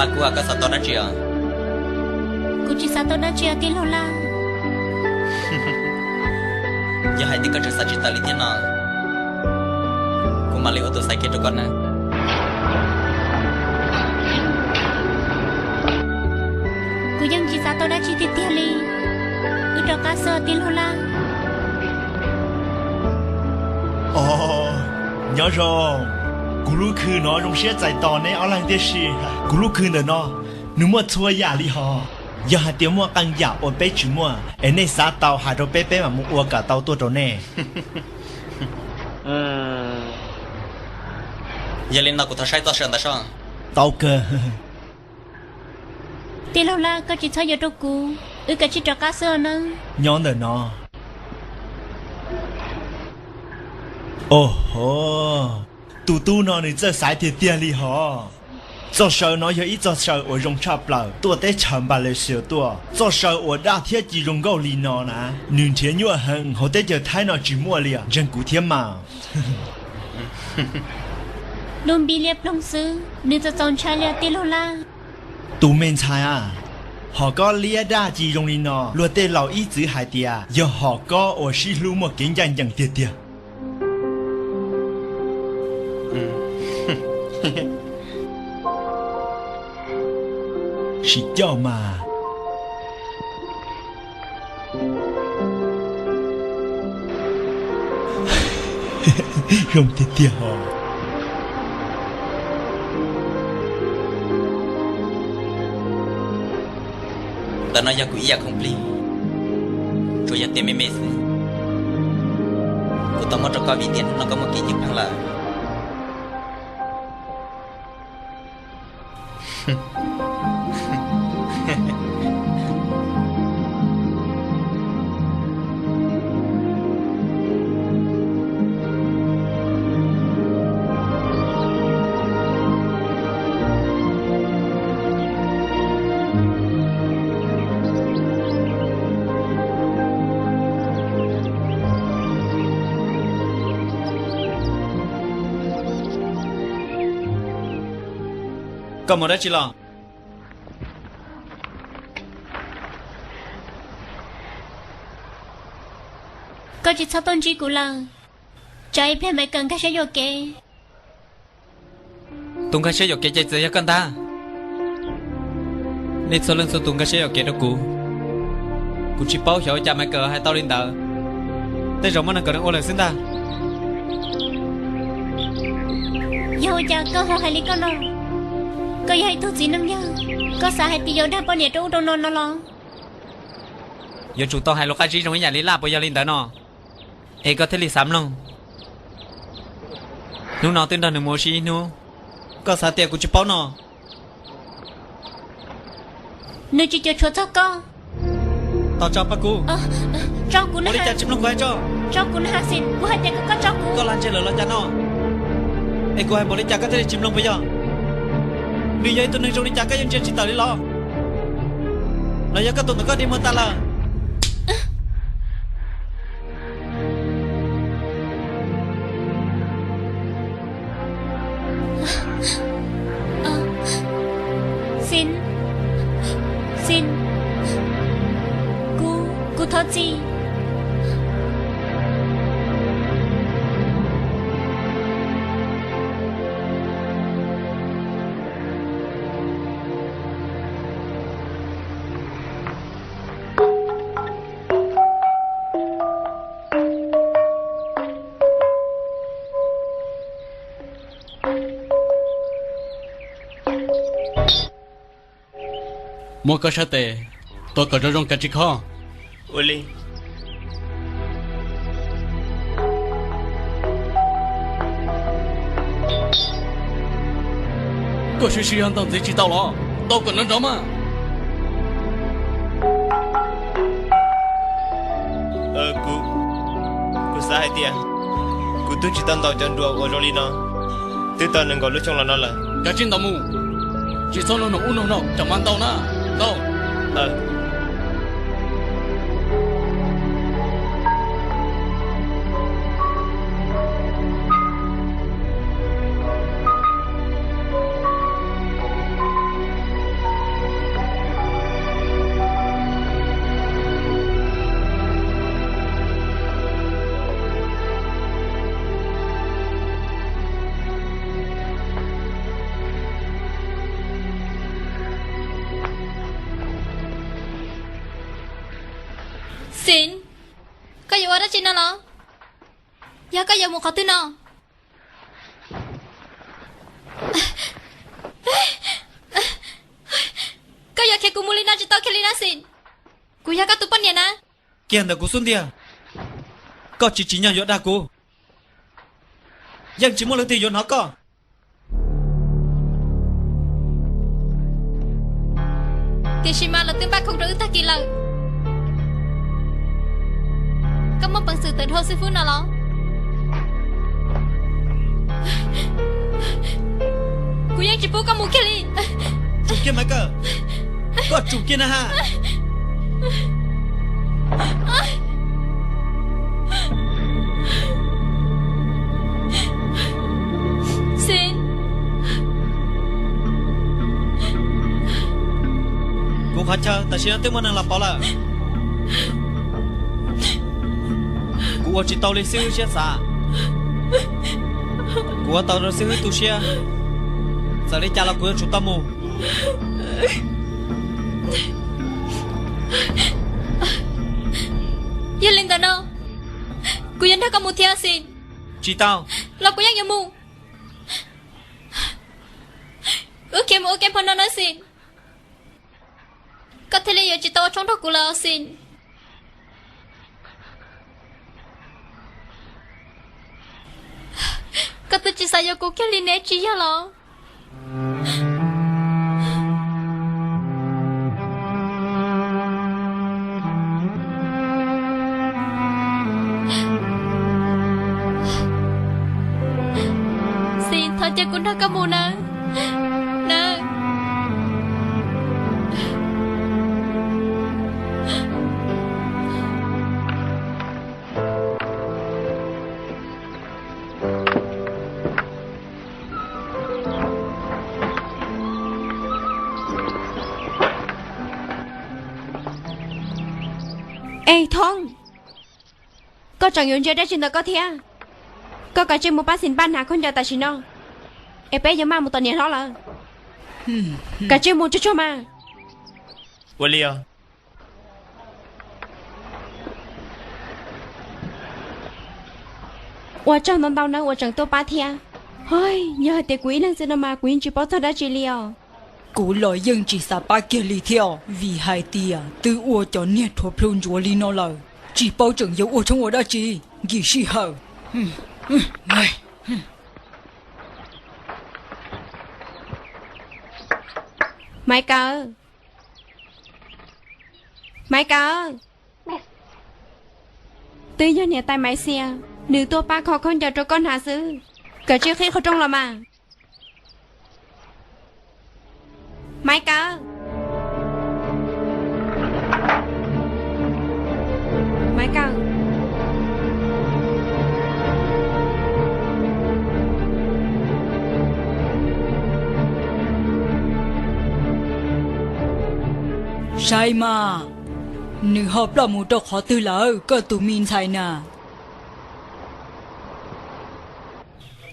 Kuv, koj xav tau dab tsi os? Kuv tsis xav tau dab tsi os tij laug Laj. Yog hais tias koj tseem xav tsis tawm li thiab no, kuv mam li ua tus xaiv kiag rau koj na. Kuv yeej tsis xav tau dab tsi tiag tiag li. Wb rov qab xwb tij laug Laj. Os, nyob zoo. Kuv lub khw no zoo siab txais tos neb ob leeg tib si. Kuv lub khw ntawm no, nws muaj txhua yam li hos. Yog hais tias muaj qee yam uas peb tsis muaj es nej xav tau hais rau peb, peb mam mus ua kom tau tuaj rau nej. Yog li no kuv thov saib txoj saw ntawd soj. Tau kawg. Tij laug Laj, koj tsis txhob yuav rau kuv, wb kav tsij rov qab xwb os nawb. Nyob ntawm no. Oho, tus tub no nws txawj xaiv tiag tiag li hos. Txoj saw no yog ib txoj saw uas zoo tshaj plaws tuaj teb chaws Npalaxias tuaj. Txoj saw uas daj thiab ci zoo nkauj li no na, nws nrhiav nyuaj heev hauv teb chaws Thaib no tsis muaj li os, ntseeg kuv thiab mas. Lub npiv liab ploog xwb, nws txaus txaus ntshai li os tij laug Laj. Tus me ntxhais a, hom kob liab daj ci zoo li no, luag tej laus ib txwv hais tias yog hom kob uas sib hlub muaj kev ncaj ncees tiag tiag. Sim coj mas. Zoo tiag tiag os. Ntawm no yog kuv ib yam khoom plig, tsuas yog tias me me xwb. Kuv tau muab rau koj vim tias hnub no koj muaj kev ywj pheej lawm. Koj mus dab tsi los? Koj tsis txhob tuaj ntsib kuv lawm, tsam ib pliag Maiv Kawm nkag siab yuam kev. Tus nkag siab yuam kev ces txawm yog koj ntag. Nej txhua leej txhua tus nkag siab yuam kev rau kuv. Kuv tsis paub xyov ua cas Maiv Kawm hais tau li ntawd. Tej zaum muaj neeg kom nws ua lawm xwb ntag. Yog ua cas koj ho hais li koj no? Koj yog ib tug txiv neej yawg, koj xav hais tias yuav dag poj niam rau ub rau no no los? Yuav tsum tau hais lus qab zib zoo ib yam li Laj puas yog li ntawd no, es koj thiaj li xav mloog. Hnub no twb nrog nws mus ua si ib hnub, koj xav tias kuv tsis paub no? Nws tsis cuam tshuam txog koj. Tos tso pab kuv. Tso kuv na. Ua li cas tsis mloog kuv hais tso? Tso kuv na Xis, kuv hais tias kom koj tso kuv. Koj lag ntseg lawm los cas no? Es kuv hais npaum li cas koj thiaj li tsis mloog puas yog? Nws yog ib tug neeg zoo li cas koj yuav ntsia tsis tawm li los? Los yog koj tus ntawm koj dig muag tas lawm? Xis, Xis, kuv, kuv thov txim. Muab koj sab tes tua kom zoo zoo kav tsij khob. Ua li. Koj siv sij hawm ntaus ntxiv tsis tau los? Ntaus kom nrov nrov mas. Kuv, kuv xav hais tias kuv twb tsis tau ntaus cov nruas uas zoo li no twb tau nees nkaum lub xyoo los no lawm. Kav tsij ntaus mus, tsis txhob nug nom ub nug no, tsam mas ntaus na. Ntaus. Xis, koj yuav ua dab tsi no los? Yog koj yuav mus qhov twg no? Koj yuav khiav kuv mus li no tsis tau kiag li na Xis. Kuv yog koj tus poj niam na. Kiag ntawm kuv xub ntiag, koj tsis tsim nyog yuav dag kuv. Yeej tsis muaj leej twg yuav hnov koj. Tiam sis mas lawv twb npaj khoom rau wb tag kis lawm. Koj muaj peev xwm tawm dhau xib fwb no los? Kuv yeej tsis pub koj mus kiag li. Tsum kiag Maiv Kawm, koj tsum kiag na ha. Xis, kuv qhov chaw tam sim no twb muaj neeg los pauv lawm. Kuv ua tsis tau li xib hwb siab xav. Kuv ua tau rau xib hwb tu siab. Txawm li cas los kuv yuav tsum tau mus. Yog li ntawd no, kuv yuav nrog koj mus thiab Xis. Tsis tau. Los kuv yeej yuav mus. Wb khiav mus ua ke hmo no na Xis. Koj thiaj li yuav tsis tau ua tshoob nrog kuv lawm Xis. Koj twb tsis xav yuav kuv kiag li ne, tsis yog los? Xis, thov cia kuv nrog koj mus nawb. Nawb. Es Thoob, koj tseem yuav ntsia dab tsi ntawm koj thiab? Koj kav tsij mus pab Xis npaj hnav khaub ncaws tam sim no, es peb yuav maj mus tom niam hlob lawm. Kav tsij mus tsuag tsuag mas. Ua li os. Ua tsaug ntau ntau nawb uas tseem tuaj pab thiab. Yog hais tias kuv ib leeg xwb no mas kuv yeej tsis paub txog dab tsi li os. Kuv los yeej tsis xav pab kiag li thiab, vim hais tias twb ua cov niag rhuav plhu ntsuav li no lawm, tsis paub tseem yuav ua tshoob ua dab tsi, nkim sij hawm. Maiv Kawm, Maiv Kawm, twb yog niam tais Maiv Xia, nws tuaj pab kho khaub ncaws rau koj hnav xwb. Kav tsij qhib qhov rooj los mas. Maiv Kawm, Maiv Kawm, saib mas, nws ho ploj mus rau qhov twg lawm koj tus me ntxhais na?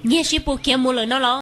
Nyiag sib pus khiav mus lawm no los?